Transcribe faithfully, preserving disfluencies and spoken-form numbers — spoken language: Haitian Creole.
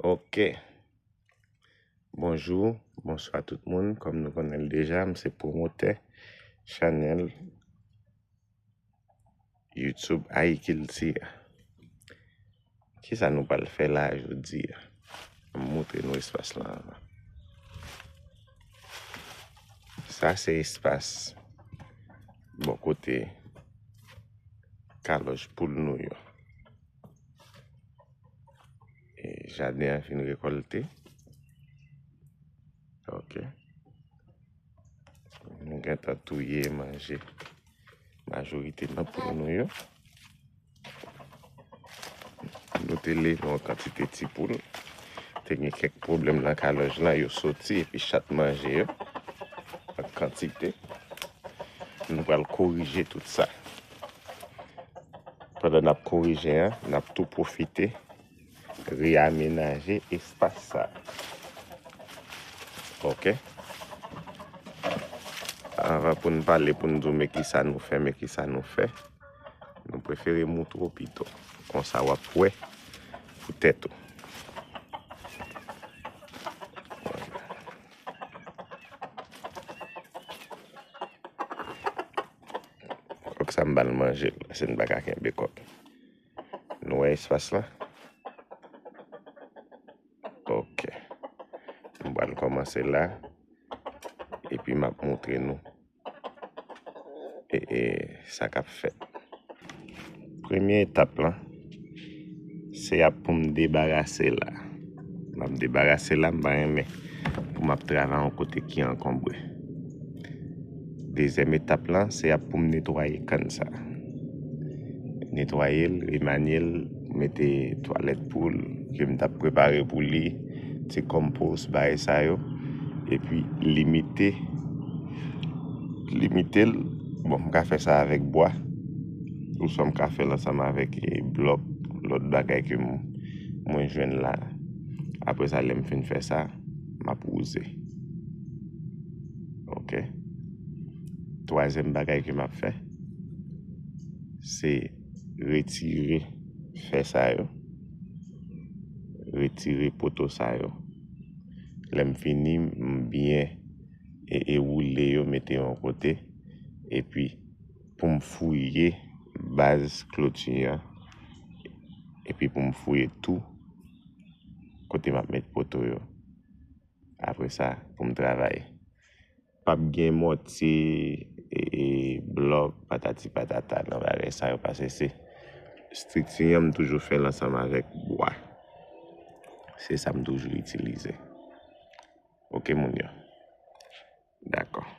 Ok. Bonjou, bonswa tout moun. Kòm nou konnen l deja, m se pwomotè chanèl YouTube Ayikilti a. Kisa nou pral fè la jodi a? M montre nou espas lan anvan. Sa se espas bò kote kalòj poul nou yo. E jaden an fin rekòlte. Ok. Nou gentan touye manje majorite nan poul nou yo. Nou te leve yon kantite ti poul. Te gen kèk pwoblèm nan kalòj lan, yo soti epi chat manje yo. An kantite. Nou pral korije tout sa. Pandan n ap korije an, n ap tou pwofite reyamenaje espas sa. Ok. Anvan pou n pale, pou n di w men kisa nou fè, men kisa nou fè, nou prefere moutre w pito. Konsa w ap wè pou tèt ou. Kòk sa m ba l manje l, se n pa ka kenbe kòk. Nou wè espas la? Ok. M pral kòmanse la. Epi m ap montre nou e, e, sa k ap fèt. Premye etap lan, se ap pou m debarase la. M ap debarase la, m pa renmen pou m ap travay yon kote ki ankonbre. Dezyèm etap lan, se ap pou m netwaye kann sa. Netwaye l, remanye l, mete twalèt poul ke m t ap prepare pou li, ti konpos, bagay sa yo. Epi limite, limite l, bon, m ka fè sa avèk bwa, oswa m ka fè l ansanm avèk, e, blòk, lòt bagay ke m, mwen jwenn la. Apre sa, lè m fin fè sa, m ap wouze. Ok. Twazyèm bagay ke m ap fè, se retire fè sa yo. Retire poto sa yo. Lè m fini, m byen e, e woule yo, mete yo yon kote. Epi, pou m fouye baz kloti an. Epi pou m fouye tou kote m ap met poto yo. Apre sa, pou m travay. P ap gen mòtye, e, e, blòk, patati patata nan bagay sa yo, paske se estrikti an, m toujou fè l ansanm avèk bwa. Se sa m toujou itilize. Ok, moun yo. Dakò.